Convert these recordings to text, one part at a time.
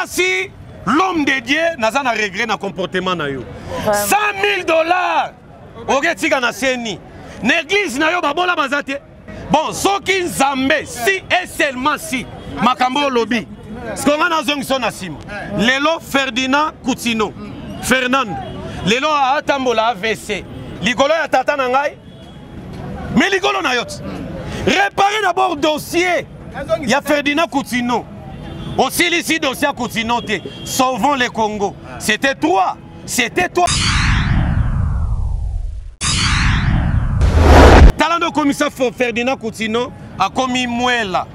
Ngalasi, l'homme de Dieu, naza na regret na comportement na yo. 100 000 dollars oketika na seni na église na yo babola baza te. Bon, soki Nzambe, si et seulement si, makambo olobi. Siko nga nazongisa na nsima. Lelo Ferdinand Coutinho, Fernando, lelo atambola AVC. Likolo ya tata na ngai, mais likolo na yo ti. Réparer d'abord dossier ya Ferdinand Coutinho. Osilisi dossier ya Coutinho te. Sauvons le Congo. C'était toi. C'était toi. Tala nde okomisa Ferdinand Coutinho akomi mwela.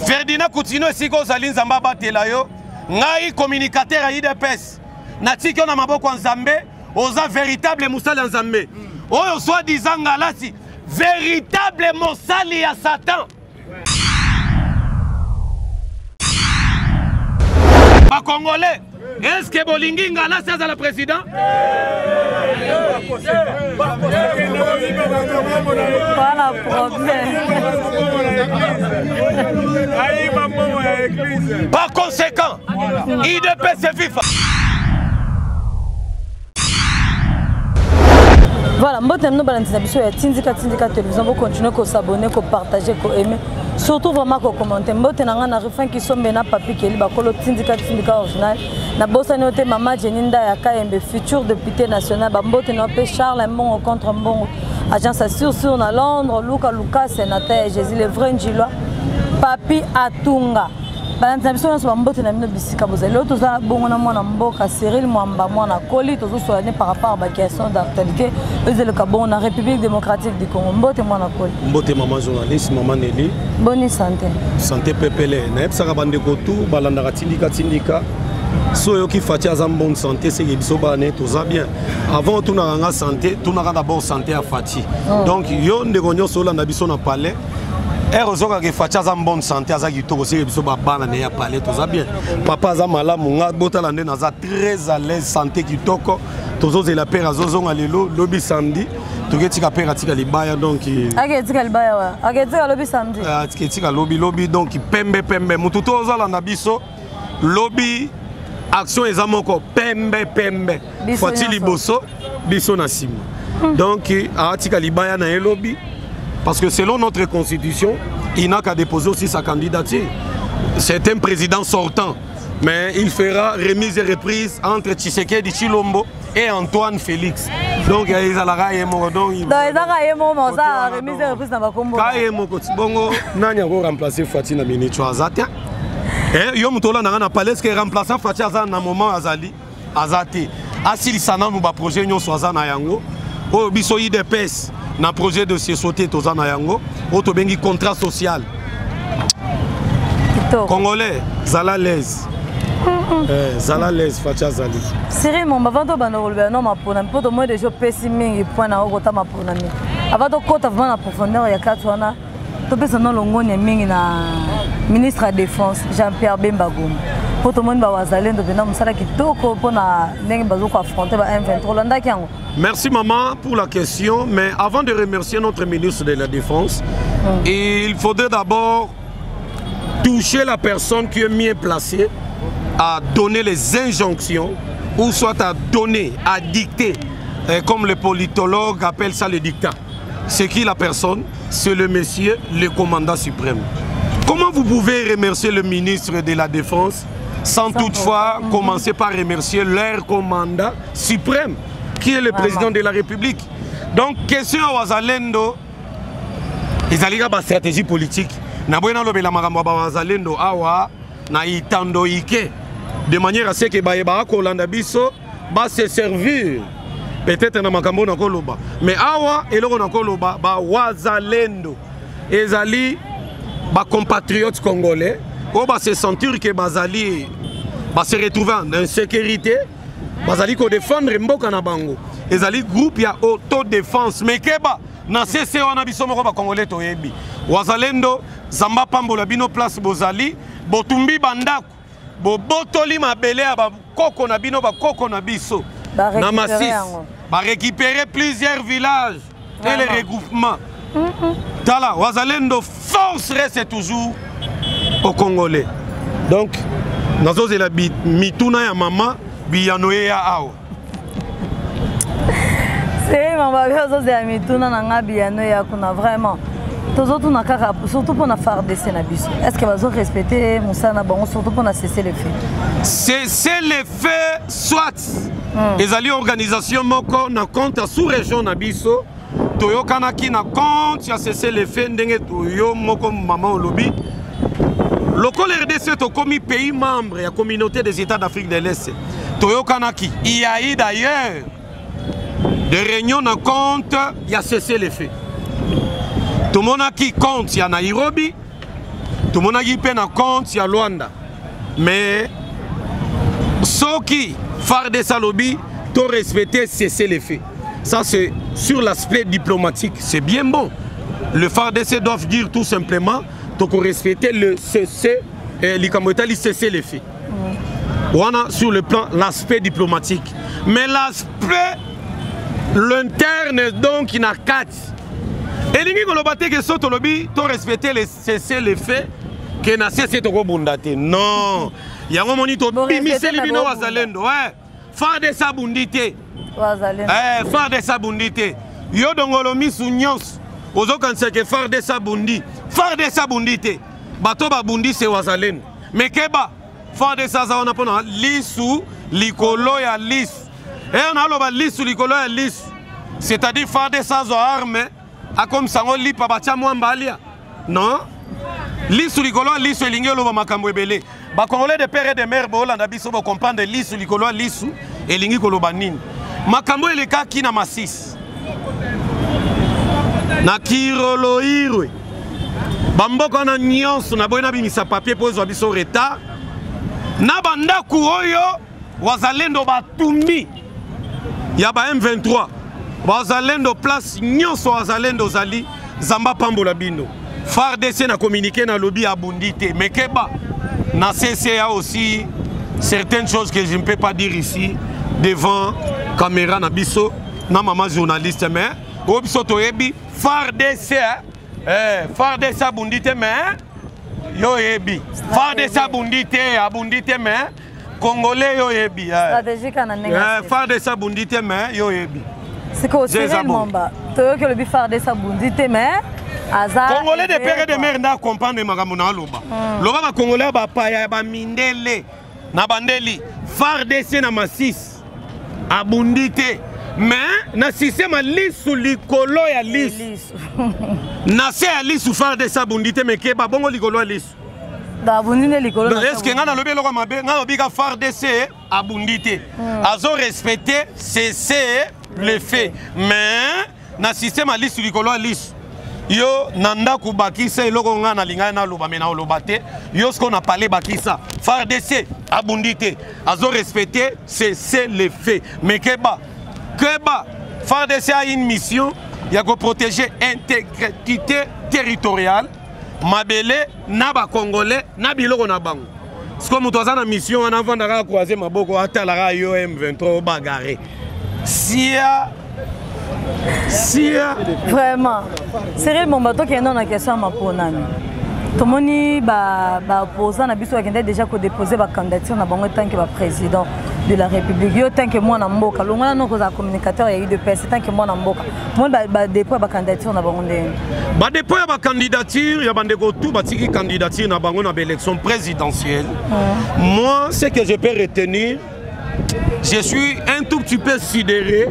Ferdinand Coutinho esika ozali Nzambe abatela yo. Ngai communicateur ya UDPS natiki yo na maboko ya Nzambe, oza véritable mosali ya Nzambe. Oyo soit disant Ngalasi, véritable mosali ya Satan. Ba Congolais, est-ce que bolingi Ngalasi azala président? Pas la problème. Par conséquent, UDPS FIFA. Voilà, mbote na bino balandi na biso ya Tindika Tindika Télévision, bo continuer ko s'abonner, ko partager, ko aimer, surtout vraiment ko commenter. Mbote na nga na Rufin Kisombe na Papi Kelly bakolo Tindika Tindika original. Na bosani yo te mama Jenny Ndaya Kayembe futur député national, ba mbote na pe Charles Mbongo contre Mbongo. Agence sur sur na Londres, Luka Luka sénateur Jésus le vrai Njilwa, Papi Atunga. Balandi na biso nyonso bambote na bino bisika bozali. Lelo toza bongo na mwana mboka Cyril Mwamba mwana koli, tozosola ne par rapport à ba question d'actualité ezeleka bongo na République démocratique du Congo. Mbote mwana koli. Mbote mama journaliste, mama Nelly. Bonne santé. Santé pepele. Nayebisaka bandeko tu balandaka tindika tindika. So oyoki Fatshi aza bonne santé, c'est que biso bana toza bien. Avant tunaka nga santé, tunaka d'abord santé ya Fatshi. Donc yo ndeko nyonso olanda biso na palais. Ere ozokaka Fatshi aza bonne santé, aza kitoko, seke biso babana ne ya palais toza bien. Papa aza malamu, nga botala nde naza très à l'aise, santé kitoko. Tozozela père azozonga lelo, lobi samedi. Toketika père atika libaya donc Ake tika libaya wa. Ake tika lobi samedi. Ake tika lobi lobi donc pembe pembe. Mutu to ozala na biso lobi action eza moko pembe pembe. Biso Fatshi nyonso. liboso biso na nsima. Donc atika libaya na ye lobi. Parce que selon notre constitution, il n'a qu'à déposer aussi sa candidature. C'est un président sortant, mais il fera remise et reprise entre Tshisekedi Tshilombo et Antoine Félix. Donc, il y a la ye moko, donc, il Donc, il y a la ye moko, mais ça, Côté wana, remise et donc. reprise na bakombo. Ka ye moko, ti bongo, nani ako remplacer Fatshi na minute oyo aza te? Eh, yo moto olanda nga na palais, est-ce que remplaçant Fatshi aza na moment azali? Aza te. Asilisa nanu ba projet nyonso aza na yango. Oyo biso UDPS na projet de société toza na yango, oyo tobengi contrat social. Kitoko. Congolais, zala l'aise. Zala l'aise, Fatshi azali. Cyril Mwamba, avant tobanda kolobela no maponami, mpo tomoni déjà opesi mingi point na okota maponami. Avant tokota vraiment na profondeur ya kati wana, topesa no longoni ya mingi na ministre ya Défense Jean-Pierre Bemba Gombo. Mpo tomoni ba wazalendo mpenza mosala kitoko mpona ndenge bazo ko affronter ba M23. Olandaki yango? Merci maman pour la question, mais avant de remercier notre ministre de la Défense, il faudrait d'abord toucher la personne qui est mieux placée à donner les injonctions ou soit à donner, à dicter, et comme les politologues appellent ça le dictat. C'est qui la personne? C'est le monsieur, le commandant suprême. Comment vous pouvez remercier le ministre de la Défense sans Sans toutefois pour- commencer par remercier leur commandant suprême, qui est le président de la République? Donc, question à Wazalendo, ils allaient avoir stratégie politique. Na boye nalobela makambo ya ba Wazalendo awa na itando ike, de manière à ce que bayeba kolanda biso ba se servir peut-être na makambo na koloba, mais awa eloko na koloba ba Wazalendo ezali ba compatriotes congolais oyo ba se sentir que bazali ba se retrouver en insécurité, bazali ko défendre mboka na bango. Ezali groupe ya autodéfense, mais keba na CC wana biso moko ba congolais toyebi. Wazalendo Zamba pambola bino place bozali, botumbi bandako, bobotoli mabele ya bakoko na bino, bakoko na biso. Ba Na récupérer Masisi, yango. ba récupérer plusieurs villages et les Vraiment. regroupements. Tala, Wazalendo, force reste toujours au Congolais. Donc, Nazozela mituna ya mama biyano ye ya awa. Cyril Mwamba bi ozozela mituna na nga biyano ya kuna. Vraiment, tozotuna kaka surtout mpona FARDC na biso, est ce que bazorespecte mosala na bango, surtout mpona cessez-le-feu? Cessez-le-feu soit ezali organisation moko na compte ya sous région na biso. Toyokanaki na compte ya cessez-le-feu ndenge yo moko mama olobi, lokola RDC tokomi pays membre ya Communauté des États d'Afrique de l'Est, toyokanaki. Il y a eu d'ailleurs des réunions na compte ya cessez-le-feu. Tomonaki compte ya Nairobi, tomonaki mpe na compte ya Luanda. Mais soki FARDC alobi to respecter cessez-le-feu, ça c'est sur l'aspect diplomatique, c'est bien bon. Le FARDC doivent dire tout simplement toko respecter le cessez likambo etali cessez-le-feu wana sur le plan l'aspect diplomatique. Mais l'aspect l'interne, donc na kati, elingi koloba te ke so tolobi to respecter le cessez-le-feu ke na sese tokobunda te. Non, yango moni tobimiseli bino wazalendo. Ouais, FARDC abundi te. FARDC abundi te. Yo dongolo misu nyonso ozokanisa ke FARDC abundi. FARDC abundi te. Bato babundi se wazalendo. Me keba, FARDC aza wana mpona lisu likolo ya lisu. Eyo naloba lisu likolo ya lisu, c'est-à-dire FARDC azwa arme akomisa yango lipa, batya mwamba alia. Non, lisu likolo ya lisu elingi oloba makambo ebele. Bacongolais de père et de mère boolanda biso, bocomprendre lisu likolo ya lisu elingi koloba nini. Makambo elekaki na Masisi, na Kiroloirwe, bamboka wana nyonso, naboyi nabimisa papier mpo ezwa biso retard. Na bandako oyo wazalendo batumbi ya ba M23, wazalendo place nyonso wazalendo ozali, Nzambe apambola bino. FARDC na communiqué nalobi abundi te. Mais keba, na CCA aussi certaines choses que je ne peux pas dire ici devant caméra na biso na mama journaliste. Mais oyo biso toyebi, FARDC, FARDC abundi te. Mais yo oyebi FARDC abundi te, abundi te. Mais congolais, yo oyebi FARDC abundi te, mais yo oyebi. Sikoyo Cyril Mwamba, toyoki olobi FARDC abundi te, mais aza Congolais de père et de mère nda comprendre makambo na aloba. Loba bacongolais ya bapaya ya bamindele na bandeli, FARDC na Masisi abundi te, mais na système ya lisu likolo ya lisu, na se ya lisu, FARDC abundi te. Mais keba, bongo likolo ya lisu? Abundi nde likolo. Est ce que ngai nalobi eloko mabe? Ngai nalobi ka FARDC abundi te, azo respecter cessez-le-feu, mais na système ya lisu likolo ya lisu. Yo na ndako bakisa eloko ngai nalingai naloba, me naoloba te. Yo sikoyo na pale bakisa FARDC abundi te, azo respecter cessez-le-feu. Mais keba, keba, FARDC a une mission ya koprotéger intégrité territoriale, mabele na bacongolais na biloko na bango. Sikoyo moto aza na mission wana avandaka acroise maboko, atalaka yo M23 obagare sia sia. Vraiment, Cyril Mwamba, tokende na question ya maponami. Tomoni baopposant na biso bakende déjà kodépose bacandidature na bango tant que baprésident de la République. Yo tant que mwana mboka, longola no kozala communicateur ya UDPS, tant que mwana mboka, moni badépôt ya bacandidature na bango ndenge? Badépôt ya bacandidature ya bandeko tu batiki candidature na bango na baélection présidentielle, moi, ce que je peux retenir, je suis un tout petit peu sidéré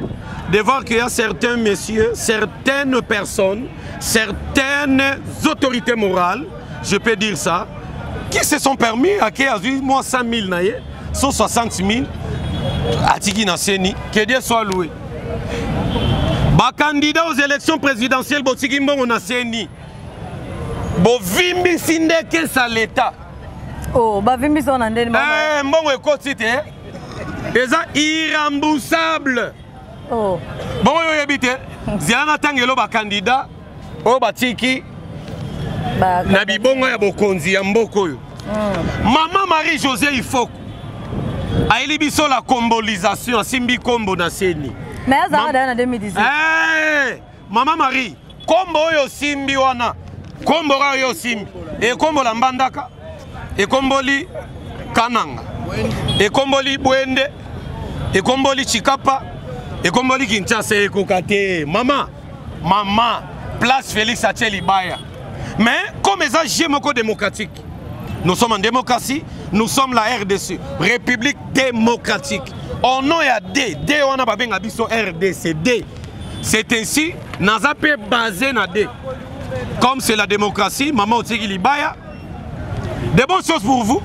de voir qu'il y a certains messieurs, certaines personnes, certaines autorités morales, je peux dire ça, qui se sont permis à qui a vu moi 100 000 na ye, 160 000, atiki na CENI, que Dieu soit loué. Ba candidat aux élections présidentielles botiki mbongo na CENI. Bovimbisi ndeke sa l'État. Oh, bavimbisi wana ndeni? Eh, mbongo ekoti te. Eza irremboursable. Oh. Bongo oyo oyebi te, zela na ntango elo bacandidat oyo batiki na bibongo ya bokonzi ya mboka oyo. Mama Marie José Ifoko ayeli biso la kombolisation, asimbi kombo na CENI. Mais azalaka daya na 2018. Hey, mama Marie, kombo oyo osimbi wana, kombo kaka oyo osimbi, ekombola Mbandaka, ekomboli. Kananga, ekomboli Bwende, ekomboli Chikapa, ekomboli Kinshasa, ekoka te. Mama, mama, place Félix atie libaya. Mais comme eza jeu moko démocratique, nous sommes en démocratie, nous sommes la RDC, République démocratique. Au nom ya D, D wana babenga biso RDC, D. C'est ainsi, naza pe basé na D. Comme c'est la démocratie, maman otiki libaya. De bonnes choses pour vous,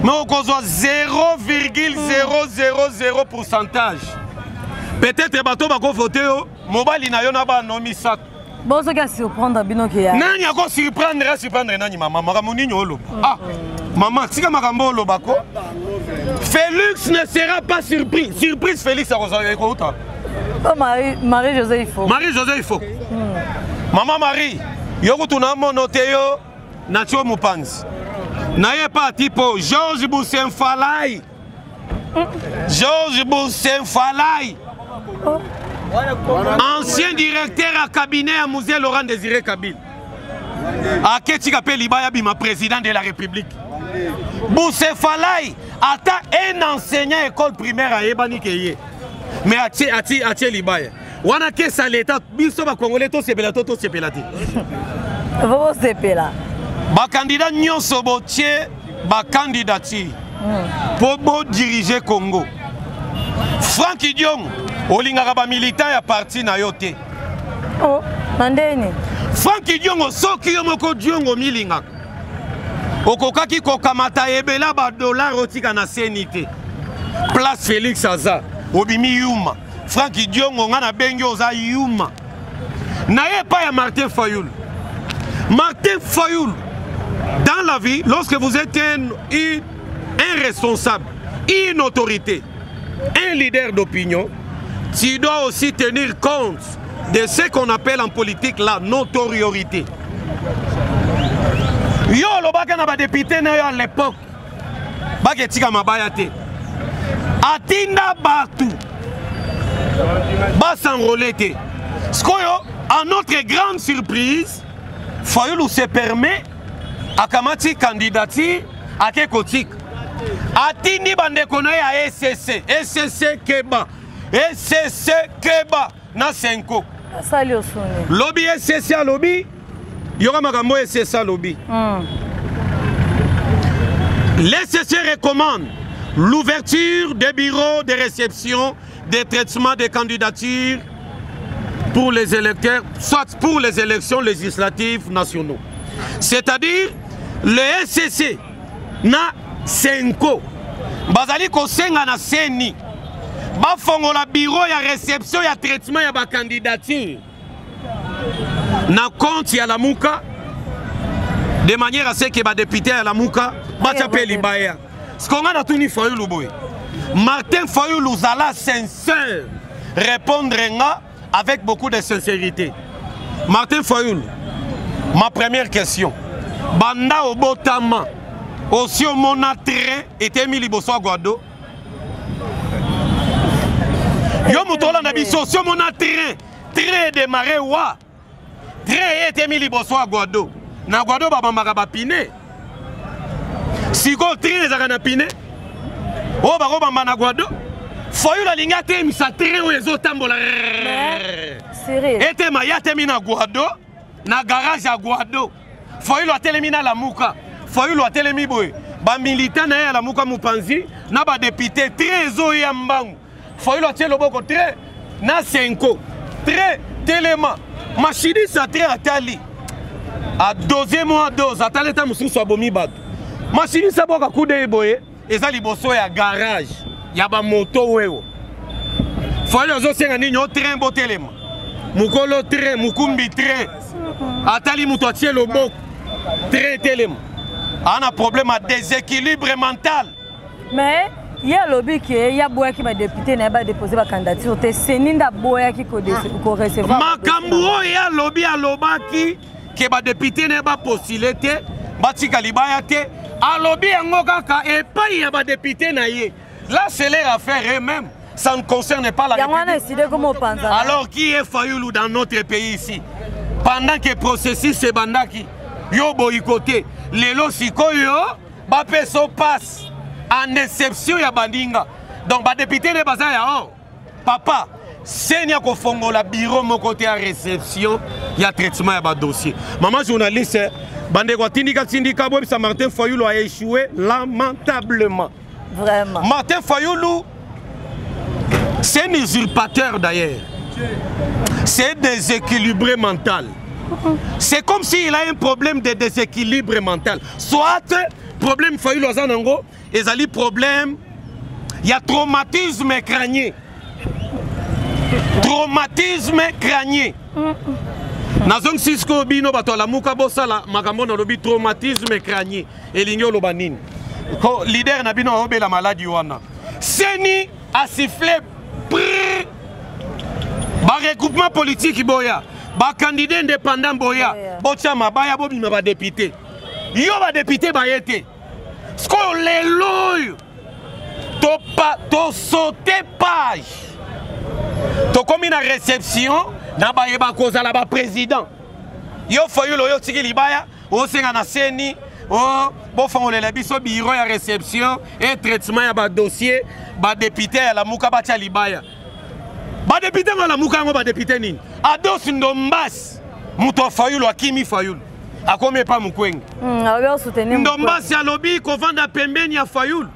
mais okozwa 0,000 pourcentage. Peut-être bato bakovote yo, mobali na yo na bana misato. Bon, soki asurprendre bino ke ya nani akosurprendre, asurprendre nani? Mama, makambo nini oloba? Ah mama, tika makambo oloba ko. Félix ne sera pas surpris. Surprise Félix akozala ekouta. Oh, Marie, Marie José, il faut. Marie José, il faut. Mama Marie, yo kutu na mono te, yo natie yo mopanzi na ye pa tipo Georges Busenfalai. Georges Busenfalai, ancien directeur ya cabinet ya Mzee Laurent Désiré Kabila, aketika mpe libaya, bima président de la République. Busefalai, ata un enseignant école primaire ayebani ke ye, mais atie, atie, atie libaya wana kesa leta. Biso bakongole tosepela to tosepela te? Bosepela. Bacandidat nyonso botie bacandidature mpo bodirige Congo. Frank Diongo, olingaka bamilitant ya parti na yo te. Oh, na ndeni? Frank Diongo, soki yo moko Diongo milingaka, okokaki kokamata ebela badollar otika na seni te. Place Félix aza, obimi yuma. Frank Diongo, nga nabengi oza yuma. Na ye epai ya Martin Fayulu. Martin Fayulu, dans la vie, lorsque vous êtes un responsable, une autorité, un leader d'opinion, tu dois aussi tenir compte de ce qu'on appelle en politique la notoriété. Yo olobaka na badéputé na yo à l'époque baketika mabaya te, atinda bato bas'enrôler te. Sikoyo, à notre grande surprise, Fayulu se permet, akamati candidature, ake kotika, atindi bandeko na ye ya ECC. ECC keba, ECC keba na Cenco. Asali osoni. Lobi ECC alobi, yoka makambo ECC alobi. L'ECC recommande l'ouverture des bureaux de réception des traitements des candidatures pour les électeurs, soit pour les élections législatives nationaux. C'est-à-dire, le ECC na CENCO bazali kosenga na CENI bafongola bureau ya réception ya traitement ya bacandidature na compte ya Lamuka, de manière à ce que badéputé ya Lamuka batia mpe libaya. Siko nga natuni Fayulu boye: Martin Fayulu, zala sincère, répondre nga avec beaucoup de sincérité. Martin Fayulu, ma première question: banda obotama, osi omona train etemi liboso ya Gbado? Yo moto olanda biso, osi omona train, train edémarrer wa, train etemi liboso ya Gbado? Na Gbado babambaka bapine. Sikoyo train ezalaka na pine oyo bakobamba na Gbado? Fayulu alingi atelemisa train oyo ezotambola. Cyril. Etema, ye atemi na Gbado, na garage ya Gbado. Fayulu atelemi na Lamuka. Fayulu atelemi boye, bamilitant na ye ya Lamuka mopanzi na badéputé. Train ezoya mbangu, Fayulu atie loboko, train na Cenco, train telema. Machiniste ya train atali, adose mwa dose, atali ata mosusu abomi bato. Machiniste aboka kude boye, eza liboso ya garage ya bamoto wewo. Fayulu azosenga nini? O train botelema. Mokolo train, mokumbi train atali moto atie loboko, train telema. Ana problème ya déséquilibre mental. Mais ye alobi ke ye aboyaki badéputé na ye badépose bacandidature te, CENI nde aboyaki korecevoir. Makambo oyo ye alobi, alobaki ke badéputé na ye bapostule te, batika libaya te. Alobi yango kaka epai ya badéputé na ye. Là, c'est leur affaire eux-mêmes, ça ne concerne pas la Yango wana eside komopanza. Alors, qui est Fayulu dans notre pays ici? Pendant que processus ebandaki, yo boycotter. Lelo sikoyo bapesa passe. En exception ya baninga, donc badéputé nde baza ya or. Papa, CENI akofongola bureau moko te ya réception, ya traitement ya badossier. Mama journaliste, bandeko atindika tindika, boyebisa Martin Fayulu a échoué lamentablement. Vraiment. Martin Fayulu, c'est un usurpateur d'ailleurs, c'est déséquilibré mental. C'est comme s'il a un problème de déséquilibre mental. Soit problème Fayulu aza nango ezali problème ya traumatisme crânien. Traumatisme crânien, nazongisi sikoyo bino bato alamuka bosala makambo. Nalobi traumatisme crânien elingi oloba nini? Ko leader na bino aobela maladi wana. CENI asiffler prr, baregroupement politique boya, bacandidat indépendant boya, botia mabaya, bobima badéputé. Yo badéputé baye te. Sikoyo lelo oyo tosaute page, tokomi na réception na bayeba kozala baprésident. Yo Fayulu, oyo otiki libaya, osenga na CENI o bofongolela biso bureau ya réception et traitement ya badossier. Badéputé ya Lamuka batia libaya. Badéputé ngo Lamuka yango, badéputé nini? Ados Ndombasi, moto ya Fayulu, akimi Fayulu, akomi epa Mukwenge. Alobi asoutenir. Ndombasi alobi kovanda pembeni ya Fayulu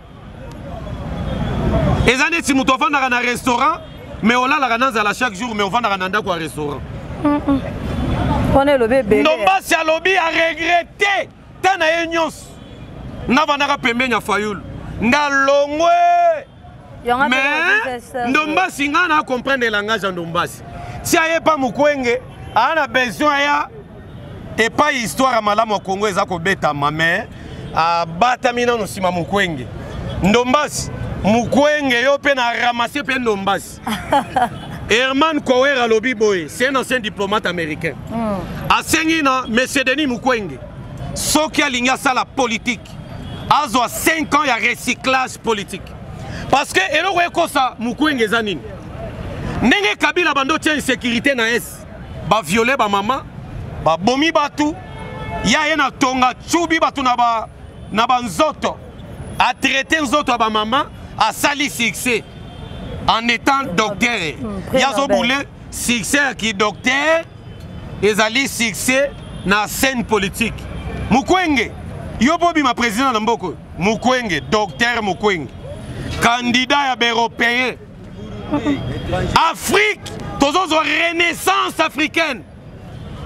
eza neti moto ovandaka na restaurant, mais olalaka na nzala chaque jour, mais ovandaka na ndako ya restaurant. Wana elobi ebele. Ndombasi alobi aregretter ta na ye nyonso navandaka pembeni ya Fayulu, ndalongwe. Mais Ndombasi, ngai na comprendre langage ya Ndombasi. Ti aye pa Mukwenge, aa na besoin ya epai histoire ya malamu ya Kongo eza kobetama, mais abatami nano nsima Mukwenge. Ndombasi, Mukwenge yo mpe na ramasse mpe Ndombasi. Herman Cohen alobi boye, c'est un ancien diplomate américain. Asengi na monsieur Denis Mukwenge, soki alingi asala politique, azwa 5 ans ya recyclage politique, parce que eloko ekosa Mukwenge eza nini? Ndenge Kabila bando tia insécurité na est, baviole bamama, babomi bato, ya ye na tonga cubi bato na banzoto, atraite nzoto ya bamama, asali succès en étant docteur. Ye azobule succès ya kidocteur, ezali succès na scène politique. Mukwenge, yo mpo obima président na mboka oyo. Mukwenge, docteur Mukwenge, candidat ya baeuropéen. Afrique, tozozwa renaissance africaine.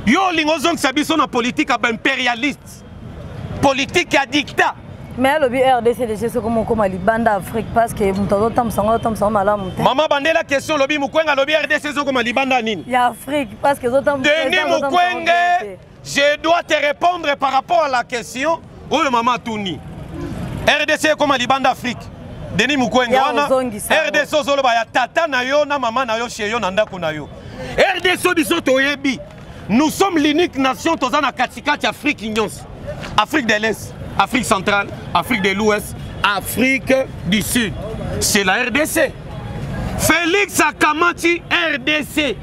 Yo olingi ozongisa biso na politique ya baimpérialiste, politique ya diktat. Mais alobi RDC déjà soki mokoma libanda Afrique, parce que moto azotambusa ngo, azotambusa ngo malamu te. Mama, bandela question. Olobi Mukwenge alobi RDC ezokoma libanda nini? Ya Afrique, parce que ezotambusa. Denis Mukwenge, je dois te répondre par rapport à la question oyo mama atuni. RDC ekoma libanda Afrique, Denis Mukwenge, wana RDC ozoloba ya tata na yo na mama na yo, chez yo na ndako na yo. RDC oyo biso toyebi, nous sommes l'unique nation toza na katikati Afrique nyonso: Afrique de l'Est, Afrique centrale, Afrique de l'Ouest, Afrique du Sud, c'est la RDC. Félix akamati RDC,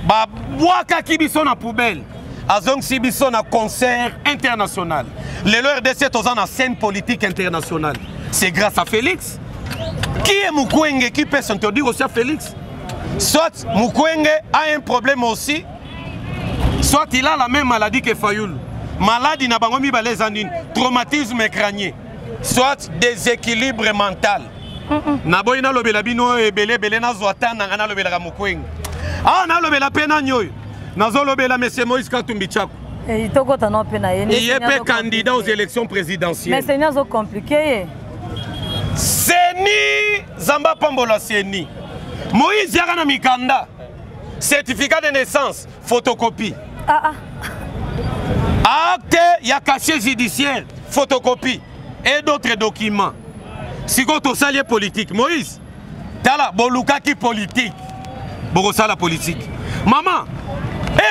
babwakaki biso na poubelle, azongisi biso na concert international. Lelo RDC toza na scène politique internationale, c'est grâce à Félix. Qui est Mukwenge qui peut s'interdire aussi à Félix? Soit Mukwenge a un problème aussi, soit il a la même maladie que Fayulu. Maladie na bango mibale eza nini? Traumatisme crânien, soit déséquilibre mental. Naboyi nalobela bino oyo ebele ebele, nazwa ta nanga nalobelaka Mukwenge awa, nalobela mpe nani oyo nazolobela? Monsieur Moïse Katumbi Chako. Tokota no mpe na ye. Ye mpe candidat aux élections présidentielles. Mais CENI azocompliquer ye. CENI, Nzambe pambola CENI. Moïse yaka na mikanda, certificat de naissance photocopie, acte ya casier judiciaire photocopie et d'autres documents. Sikoyo tosali ye politique. Moïse, tala, bolukaki politique, bokosala politique. Mama,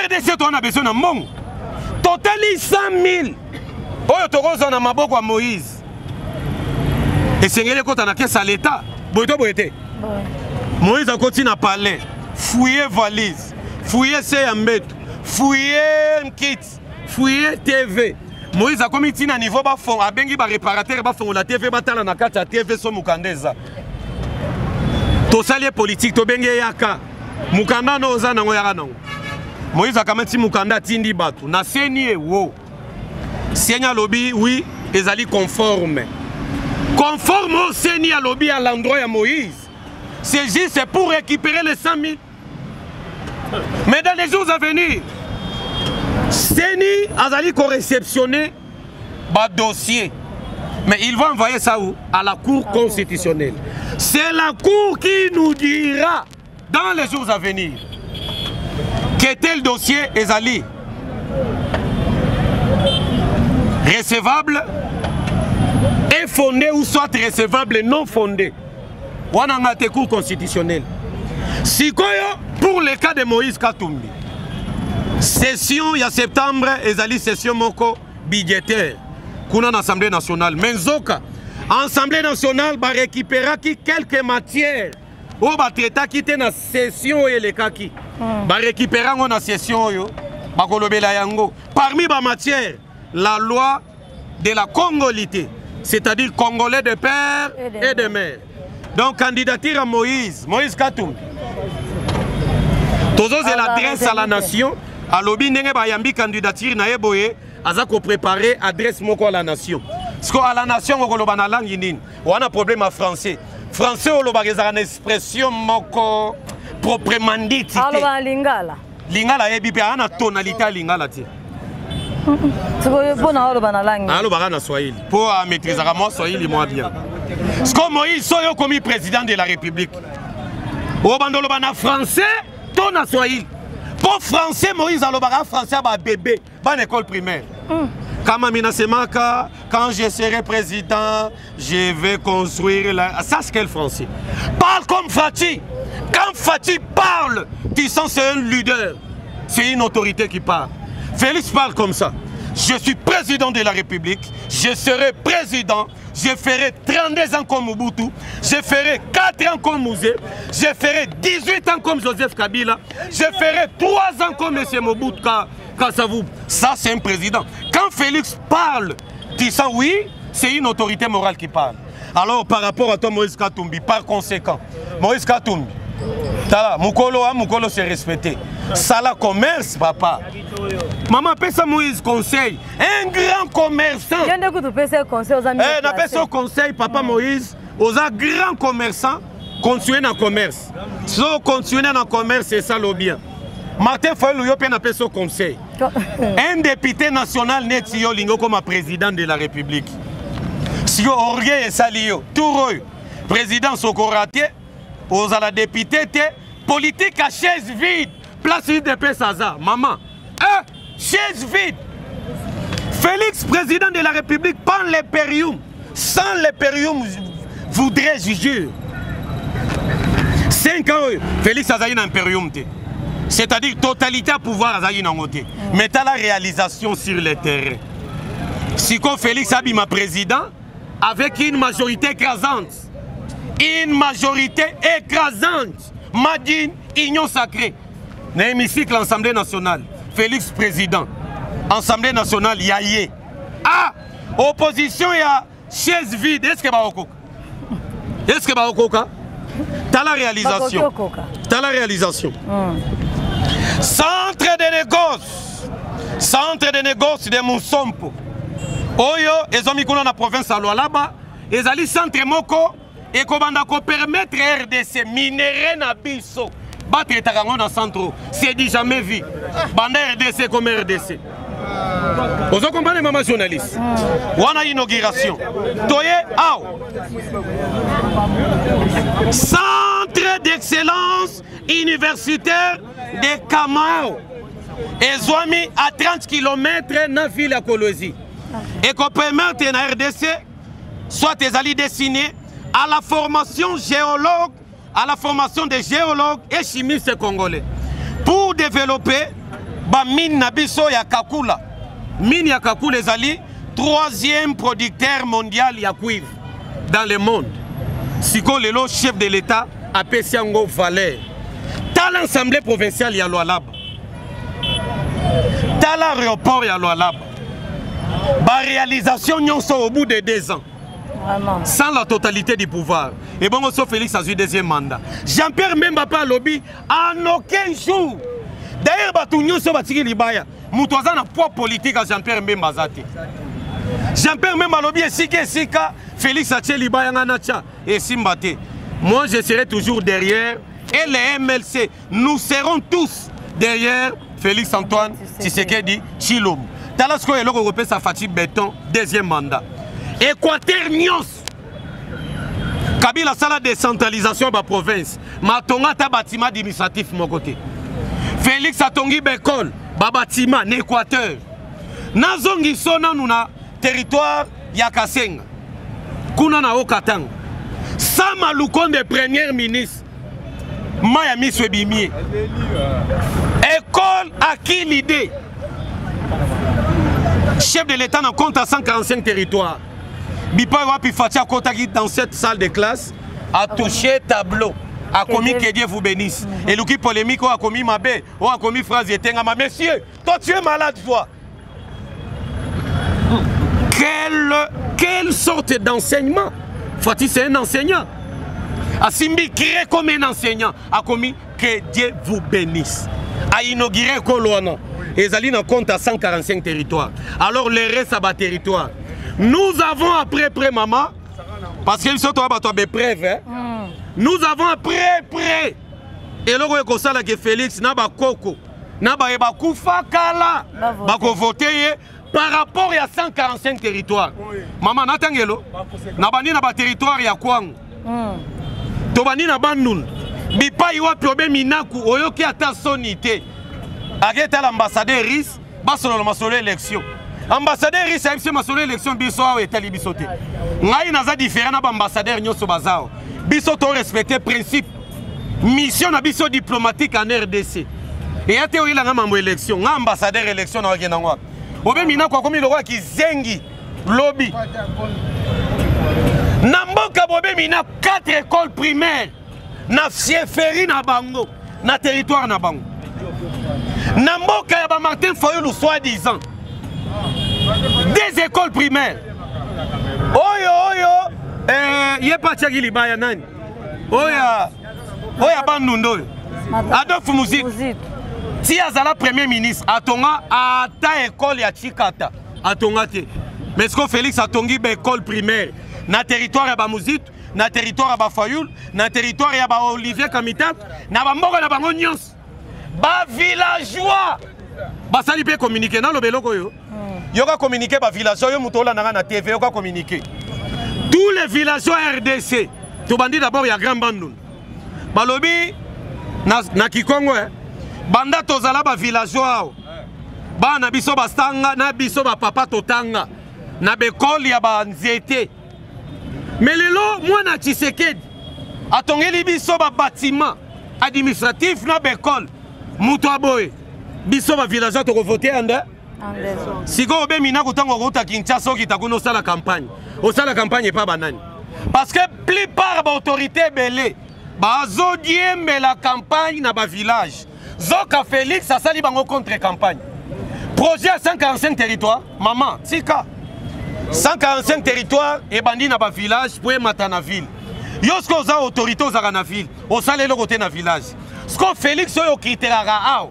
RDC toza na besoin na mbongo. Totali 100 000 oyo tokozwa na maboko ya Moïse, esengeli ekɔta na caisse ya leta. Boye to boye te? Moïse akoti na palais, fouille valise, fouille se ya mbeto, fouille nkiti, fouille TV. Moïse akomi ntina niveau bafong abengi baréparateur bafongola TV, batala na kati ya TV so mokanda eza. Tosali ye politique, tobengi ye yaka mokanda no oza nango, yaka nango. Moïse akamati mokanda, atindi bato na CENI. Ewo CENI alobi oui, ezali conforme. Conforme oyo CENI alobi à l'endroit ya Moïse, c'est juste pour récupérer les 100 000. Mais dans les jours à venir, CENI azali koréceptionner badossier, mais il va envoyer ça où? À la Cour constitutionnelle. C'est la Cour qui nous dira dans les jours à venir que tel dossier ezali recevable et fondé ou soit recevable et non fondé. Wana nga te, Cour constitutionnelle. Sikoyo, pour le cas de Moïse Katumbi, session ya septembre ezali session moko budgétaire kuna na Assemblée nationale. Mais nzoka Assemblée nationale barécupéraki quelques matières oyo batraitaki te na session oyo elekaki. Barécupéra yango na session oyo, bakolobela yango. Parmi bamatière, la loi de la congolité, c'est-à-dire congolais de père et de mère. Donc candidature à Moïse, Moïse Katumbi, tozozela adresse à la nation. Alobi ndenge bayambi candidature na ye boye, aza kopréparer adresse moko à la nation. Siko à la nation okoloba na langue nini? Wana problème ya français. Français olobaka ezalaka na expression moko proprement dite te. Aloba na lingala. Lingala ayebi mpe, aa na tonalité ya lingala te. Sikoyo mpona oloba na langue? Alobaka na swahili mpo amaîtrisaka mwa swahili mwa bien. Siko Moïse, soki okomi président de la République, obanda oloba na français to na swahili? Mpo français, Moïse alobaka français ya babebe, bana école primaire. Kama minasemaka quand je serai président, je vais construire la... Ça, c'est quel français? Parle comme Fatshi. Quand Fatshi parle, tu sens c'est un leader, c'est une autorité qui parle. Félix parle comme ça: je suis président de la République, je serai président, je ferai 32 ans comme Mobutu, je ferai 4 ans comme Mzee, je ferai 18 ans comme Joseph Kabila, je ferai 3 ans comme M. Mobutu Kasavubu. Ça, c'est un président. Quand Félix parle, tu sens oui, c'est une autorité morale qui parle. Alors, par rapport à toi, Moïse Katumbi, par conséquent, Moïse Katumbi, tala, mukolo, hein, mukolo, c'est respecté. Sala commerce, papa. Maman, pesa Moïse conseil. Un grand commerçant. Yo nde kutu pesa conseil, oza mieux. Eh, napesa conseil, papa. Moïse, oza grand commerçant, continue na commerce. So continue na commerce, c'est ça le bien. Martin Fayulu, yo mpe napesa conseil. Un député national neti yo, olingi okoma président de la République. Siko orgueil esali yo. Tour oyo, président sokora te, ozala député te, politique à chaise vide. Place UDPS aza, maman. Eh, chaise vide. Félix, président de la République, prend l'impérium. Sans l'impérium, voudrait juger. 5 ans, Félix azali na impérium te. C'est-à-dire totalité à pouvoir azali nango te. Mais t'as la réalisation sur le terrain. Siko Félix abima président avec une majorité écrasante. Une majorité écrasante. Madine, Union sacrée. Na hémicycle Assemblée nationale, Félix président. Assemblée nationale, yaye. Ah, opposition ya chaise vide, est-ce que baokoka? Est-ce que baokoka? T'as la réalisation. T'as la réalisation. Centre de négoce. Centre de négoce de Musompo. Oyo ezomi kuna na province ya Lualaba, ezali centre moko ekobanda kopermettre RDC minerai na biso batraitaka yango na centre. C'est du jamais vu banda RDC comme RDC. Ozo comprendre, mama journaliste? Wana inauguration. Toye awa, centre d'excellence universitaire de Kamao ezwami à 30 km na ville ya Kolwezi. Ekopermettre na RDC, soit ezali destiné à la formation géologue, à la formation des géologues et chimistes congolais pour développer bamine na biso ya Kakula. Mine ya Kakula ezali troisième producteur mondial ya cuivre dans le monde. Sikoyo lelo chef de l'État apesi yango valeur. Tala assemblée provinciale ya Lualaba, tala aéroport ya Lualaba. Baréalisation nyonso au bout de 2 ans. Vraiment. Sans la totalité du pouvoir. Ebongo so Félix azwi deuxième mandat, Jean-Pierre Memba mpe alobi en aucun jour. D'ailleurs, bato nyonso batiki libaya, moto aza na poids politique ya Jean-Pierre Mbemba aza te. Jean-Pierre Mbemba alobi esika Félix atie libaya, nga natya, esimba te. Moi, je serai toujours derrière et les MLC, nous serons tous derrière Félix Antoine Tshisekedi Tshilombo. Tala sikoyo eloko ekopesa Fatshi Béton deuxième mandat. Équateur nyonso, Kabila asala décentralisation ya baprovince, matonga ata bâtiment administratif moko te. Félix atongi baekole, babâtiment na Équateur. Nazongiso nanu na territoire ya Kasenga kuna na Okatanga, Sama Lukonde, premier ministre, mai ya miso ebimi ye. École aki l'idée chef de l'État na compte à 145 territoires, bipai wapi Fatshi akotaki dans cette salle de classe, a touché tableau, akomi "Que Dieu vous bénisse". Eluki polémique, oyo akomi mabe, oyo akomi phrase etengama. Monsieur, toi, tu es malade, toi. Quelle sorte d'enseignement? Fatshi, c'est un enseignant. Asimbi craie comme un enseignant, akomi "Que Dieu vous bénisse", a inauguré ekolo wana ezali na compte à 145 territoires. Alors le reste ya baterritoire, nous avons après près, maman, parce que biso toya bato ya baépreuve, hein? Nous avons après près eloko oyo ekosalaka Félix na bakoko na baye bakufa kala bakovote ye par rapport ya 145 territoire. Mama, natangelo na bandi na baterritoire ya Kwango, tobandi na Bandundu, bipai wapi obe Minaku oyoki ata soni te, aketala ambassadeur russe, basolola masolo élection. Ambassadeur russe ayebisi masolo élection, biso awa etali biso te. Ngai naza différent na baambassadeur nyonso baza awa. Biso torespecte principe, mission na biso diplomatique en RDC eya te oyelanga mambo élection. Nga ambassadeur, élection na okenda ngo wapi? Obe Minaku akomi lokola kizengi lobi na mboka. Bobe Minaku, 4 écoles primaires na chefferie na bango, na territoire na bango, na mboka ya bamartin Fayulu, soi-disant des écoles primaires. Oyo ye mpe atiaki libaya nani? Oyo ya Bandundu, oyo Adolphe Muzito, ti azala premier ministre, atonga ata ekole ya Tshikata atonga te. Mais siko Félix atongi baekole primaire na territoire ya bamuzitu, na territoire ya bafayulu, na territoire ya baolivier Kamitatu, na bamboka na bango nyonso. Bavillageois basali mpe communiqué. Naloba eloko oyo, yoka communiqué bavillageois. Oyo moto olandanga na TV, yoka communiqué tous les villageois RDC. Tobandi d'abord ya Grand Bandundu. Balobi na Kikongo, eh, banda tozala bavillageois awa, bana biso basanga na biso, bapapa totanga na bekole ya banzete. Mais lelo mwana Tshisekedi atongeli biso babâtiment administratif na baekole. Moto aboye, biso bavillageois tokovote ya nde. Sikoyo obemi na kotango okouta Kinshasa, okita kuna, osala campagne, osala campagne epa banani? Parce que plupart baautorité ebele bazodiembela campagne na bavillage. Zoka Félix asali bango contre campagne. Projet ya 145 territoire, mama, tika 145 territoire ebandi na bavillage po emata na ville. Yo soki oza autorité, ozalaka na ville, osala eloko te na village. Siko Félix oyo okriteraka awa,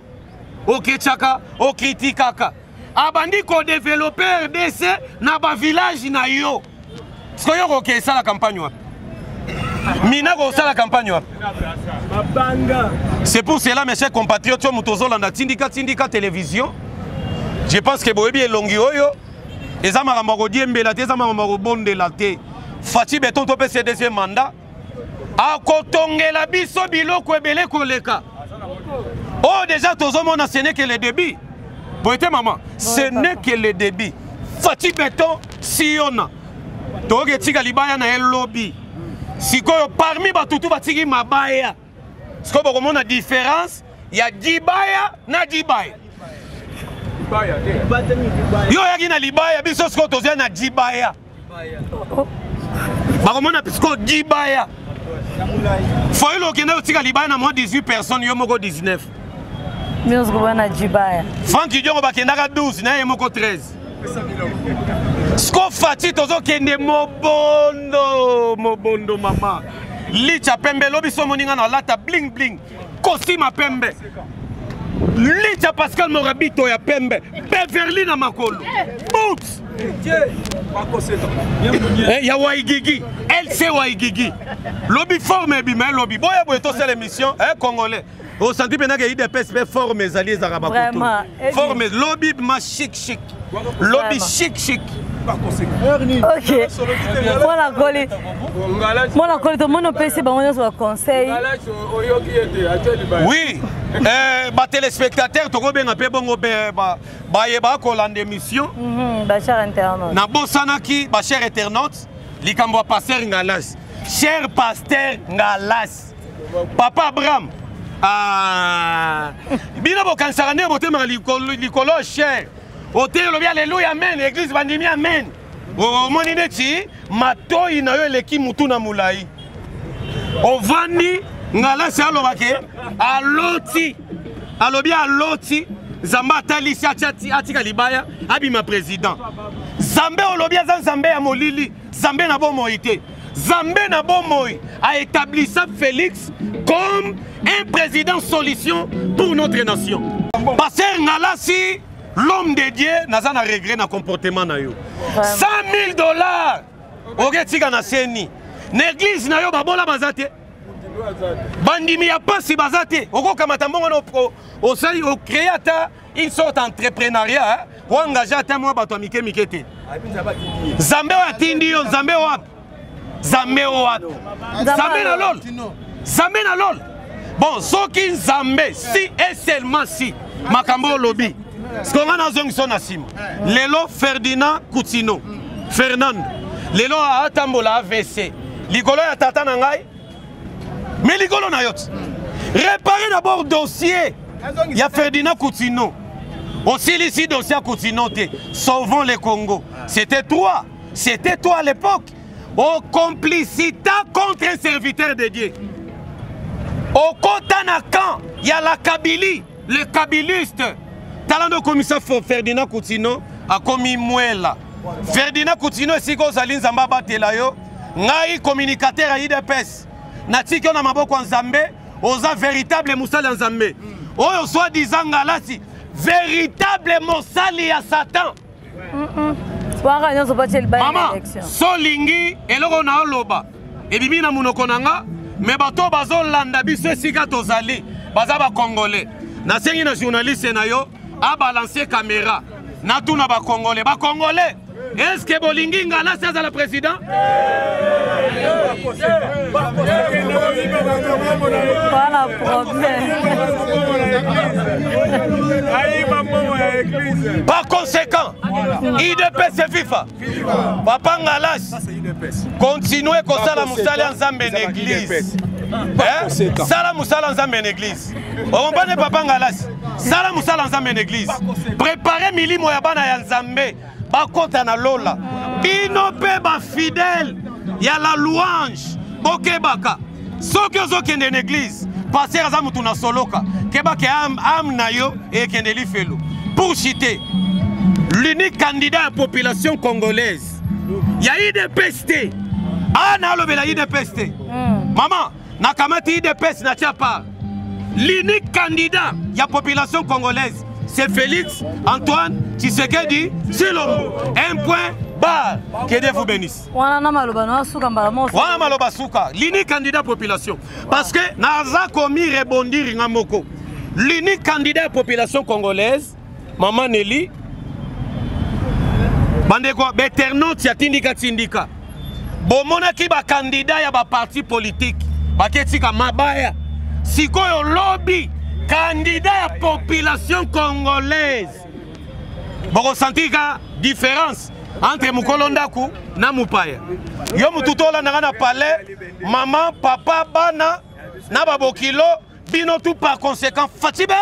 oketiaka, okritikaka, abandi kodévelopper RDC na bavillage na yo. Sikoyo yo koke esala campagne wapi? Mina kosala campagne wapi? C'est pour cela, mes chers compatriotes, oyo moto ozolanda Tindika Tindika Télévision, je pense que boyebi elongi oyo. Eza makambo ya kodiembela te, eza makambo ya kobondela te. Fatshi Béton, topesa deuxième mandat, akotongela biso biloko ebele koleka oyo déjà tozomona. Ce n'est que le début. Boye te, mama, ce n'est que le début. Fatshi Béton siona toyoki etika libaya na ye lobi. Sikoyo parmi batutu batiki mabaya, sikoyo bokomona différence ya dibaya na dibaya. Yo oyaki na libaya, biso sikoyo tozwa na dibaya. Bakomona sikoyo dibaya. Fayulu okende otika libaya na mwa 18 personnes, yo moko 19. Nyonso kobana jibaya. Frank Diongo bakendaka 12, na ye moko 13. Siko Fatshi, tozokende mobondo mobondo. Mama licha pembe, lobi so moninga na alata bling bling, costume pembe, licha Pascal Morabito ya pembe, Beverly na makolo, boots ya Waigigi, LC Waigigi. Lobi forme ebima, elobi boya boye, tosala émission. Congolais, osanti mpenaka UDPS mpe forme ezali, ezalaka bakutu forme. Lobi ma chic chic, lobi chic chic. Ok, mwana koli, mwana koli, tomoni opesi bango nyonso baconseil. Oui, batéléspectateur, tokobenga mpe bongo bayeba kolanda émission. Bachers internaute. Nabosanaki, bachers internaute, likambo ya pasteur Ngalas. Cher pasteur Ngalas, papa Abraham, ah, bino bokanisaka ndenge botemaka likolo cher oteli, olobi alleluya, amen, église bandimi amen, omoni neti matoi na yo eleki mutu na molai. Ovandi, Ngalasi alobake aloti, alobi aloti Nzambe atalisi atika libaya, abima président. Nzambe olobi aza Nzambe ya molili, Nzambe na bomoi te. Nzambe na bomoi aétablissa Félix comme un président solution pour notre nation. Pasteur Ngalasi, l'homme de Dieu, naza na regret na comportement na yo. 100 000 $ oketika na seni na église na yo, babola baza te, bandimi ya pasi baza te. Okokamata mbongo na osali, ocréer ata une sorte d'entrepreneuriat, oengage ata mwa bato ya mike mike te. Nzambe oyo atindi yo, Nzambe wapi? Nzambe oyo wapi? Nzambe na lol, Nzambe na lol. Bon, soki Nzambe, si et seulement si makambo olobi siko, nga nazongisa na nsima. Lelo Ferdinand Kutino Fernando lelo atambola AVC likolo ya tata na ngai, mais likolo na yo ti réparer d'abord dossier ya Ferdinand Kutino. Osilisi dossier ya Kutino te. Sauvons le Congo, c'était toi, c'était toi à l'époque au complicité contre un serviteur de Dieu. Okota na camp ya la Kabili, le kabiliste. Tala nde okomisa Ferdinand Kutino akomi mwela. Ferdinand Kutino, esika ozali, Nzambe abatela yo. Ngai communicateur ya UDPS, natiki yo na maboko ya Nzambe. Oza véritable mosali ya Nzambe. Oyo soi-disant Ngalasi, véritable mosali ya Satan. Waka nyonso batie libaya na Mama, élection. Solingi eloko na oloba ebimi na monoko na nga, me bato bazolanda biso esika tozali baza bacongolais. Nasengi na journaliste na yo abalance caméra, natuna bacongolais: bacongolais, est-ce bolingi Ngalasi azala président? Wana problème. Par conséquent, UDPS viva! Papa Ngalas, continue kosala mosala ya Nzambe na église. Eh? Sala mosala Nzambe na église, okompane. Papa Ngalas, sala mosala Nzambe na église, prépare milimo ya bana ya Nzambe bakota na lola. Bino mpe bafidèle ya la louange, bokebaka. Soki ozokende na église, pasteur aza motu na soloka, kebaka, âme na yo ekende lifelo. Pour citer l'unique candidat ya population congolaise ya UDPS te, a nalobela UDPS te. Mama, nakamati UDPS na tia part. L'unique candidat ya population congolaise, c'est Félix Antoine Tshisekedi Tshilombo, un point barre. Que Dieu vous bénisse. Wana na maloba na suka, mbala moko. Wana maloba suka. L'unique candidat population, parce que naza komi rebondir nga moko. L'unique candidat ya population congolaise, mama Nelly, bandeko bainternaute ya Tindika Tindika, bomonaki bacandidat ya baparti politique baketika mabaya. Sikoyo lobi candidat ya population congolaise, bokosentir ka différence entre mokolo ndako na mopaya. Yo motu tolandanga na palais, mama, papa, bana na babokilo, bino tout. Par conséquent, Fatshi be.